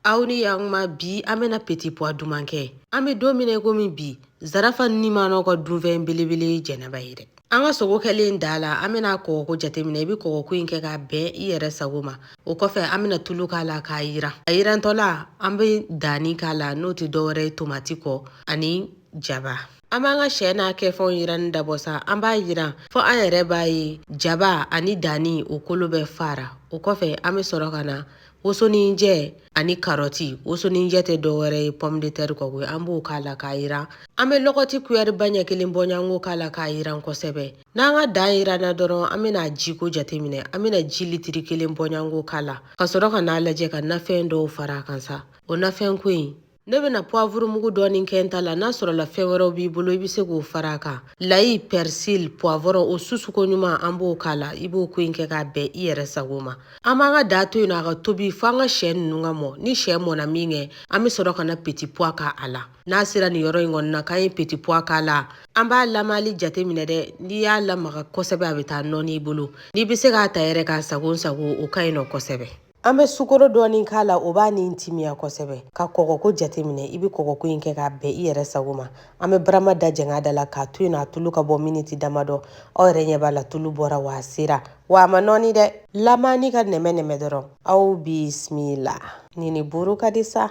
Aw ni yakuma, bi an bɛna petit pois duman kɛ. An bɛ don min na i komi bi, Zarafa nimanɔ ka dunfɛn belebele ye jɛnɛba ye dɛ. An ka sogo kɛlen da la, an bɛna kɔgɔko jateminɛ. I bɛ kɔgɔko in kɛ k'a bɛn i yɛrɛ sago ma. O kɔfɛ, an bɛna tulu k'a la k'a yiran. A yirantɔla, an bɛ danni k'a la, n'o tɛ dɔwɛrɛ ye tomati kɔ ani jaba. An b'an ka sɛ n'a kɛfɛnw yiranni dabɔ sa. An b'a yiran fo an yɛrɛ b'a ye jaba ani danni, o kolo bɛ fara. O kɔfɛ, an bɛ sɔrɔ ka na wosoninjɛ ani karɔti. Wosoninjɛ tɛ dɔwɛrɛ ye pomme de terre kɔ koyi. An b'o k'a la k'a yiran. An bɛ lɔgɔti kuyɛri ba ɲɛ kelen bɔɲɔgɔnko k'a la k'a yiran kosɛbɛ. N'an ka dan yiranna dɔrɔn, an bɛna jiko jateminɛ. An bɛna ji litiri kelen bɔɲɔgɔnko k'a la ka sɔrɔ ka n'a lajɛ ka nafɛn dɔw fara a kan sa. O nafɛn ko in, ne bɛna poivre mugu dɔɔni kɛ n ta la. N'a sɔrɔla fɛn wɛrɛw b'i bolo, i bɛ se k'o fara a kan. Layi, persil, poivron, o susuko ɲuman, an b'o k'a la. I b'o ko in kɛ k'a bɛn i yɛrɛ sago ma. An b'an ka da to yen nɔ a ka tobi fo an ka sɛ ninnu ka mɔ. Ni sɛ mɔna min kɛ, an bɛ sɔrɔ ka na petit pois k'a la. N'a sera nin yɔrɔ in kɔni na k'an ye petit pois k'a la, an b'a lamali jateminɛ dɛ. N'i y'a lamaga kosɛbɛ, a bɛ taa nɔɔni i bolo. N'i bɛ se k'a ta yɛrɛ k'a sago sago, o ka ɲi nɔ kosɛbɛ. An bɛ sukoro dɔɔni k'a la, o b'a ni timiya kosɛbɛ. Ka kɔgɔko jateminɛ, i bɛ kɔgɔko in kɛ k'a bɛn i yɛrɛ sago ma. An bɛ barama da jɛngɛ da la k'a to yen a tulu ka bɔ miniti damadɔ. Aw yɛrɛ ɲɛ b'a la, tulu bɔra wa a sera wa a ma nɔɔni dɛ. Lamani ka nɛmɛ nɛmɛ dɔrɔn. Aw bisimila. Nin ni buru ka di sa.